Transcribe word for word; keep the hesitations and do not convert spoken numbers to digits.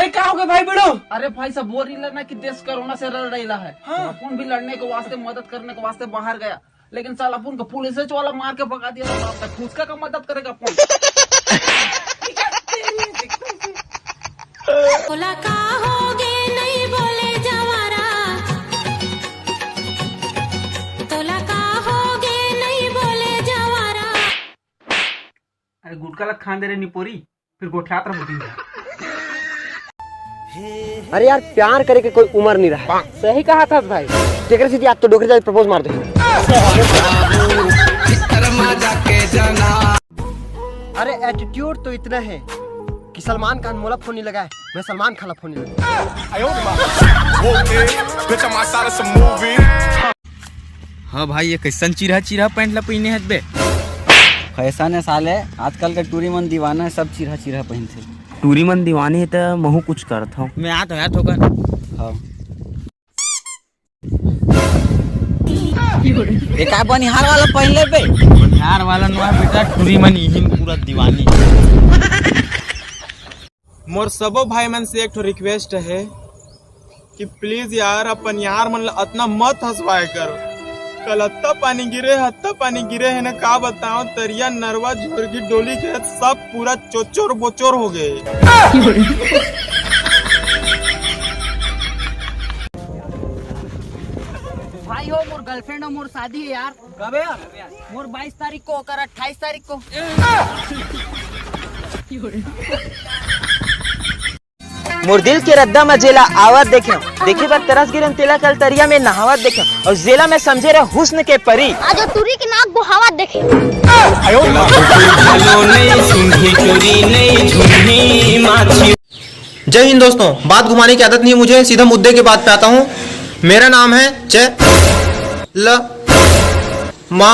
ए, का हो गया भाई बड़ो? अरे भाई, सब बोल रही ना कि देश कोरोना से लड़ रही है। हाँ। अपन भी लड़ने के वास्ते, मदद करने के वास्ते बाहर गया, लेकिन साला अपन को पुलिस वाला मार के भगा दिया। साला तक फुचका का मदद करेगा अपन। तोला का होगे नहीं बोले जवारा, तोला का होगे नहीं बोले जवारा। अरे गुटखा ला खान दे रे निपोरी, फिर गोठियात रहो दिन भर। अरे यार, प्यार करे के कोई उम्र नहीं रहा। सही कहा था भाई। तेरे से आज तो डोकरी जाके प्रपोज मार दे। अरे एटीट्यूड तो इतना है कि सलमान खान मोला फोन नहीं लगाए, मैं सलमान खान ला फोन नहीं लगाए। हाँ भाई, ये कैसन चिरहा चिरहा पैंट ला पहिने हस बे? फैशन है साले, आजकल के टूरी मन दीवाना है, सब चिरहा चिरहा पहनथे। टूरी मन दीवाने है त महू कुछ करत हूँ। मैं आत हूँ यार थोकन। हाँ। ये का बनिहार वाला पहन ले बे? बनिहार वाला नोहे बेटा, टूरी मन इही में पूरा दीवानी। मोर सबो भाई मन से एक ठो रिक्वेस्ट है कि प्लीज यार, अपन यार मन ला अतना मत हंसवाए करो। कल अत्ता पानी गिरे, अत्ता पानी गिरे है ना, का बताओ, तरिया, नरवा, झुरगी, डोली के सब पूरा चोचोर बोचोर हो गए। भाई हो, मोर गर्लफ्रेंड हो, मोर शादी है यार। कबे? मोर बाईस तारीख को, ओकर अट्ठाईस तारीख को। मोर दिल के रद्दा म जेला आवत देखेंव, देखे बर तरस गिरेंव तेला कल तरिया में नहावत देखेंव, अउ जेला मैं समझे रहे हुस्न के परी। आज टूरी के नाक बोहावत देखे। जय हिंद दोस्तों, बात घुमाने की आदत नहीं है मुझे, सीधा मुद्दे के बात पे आता हूँ। मेरा नाम है जय ल मा।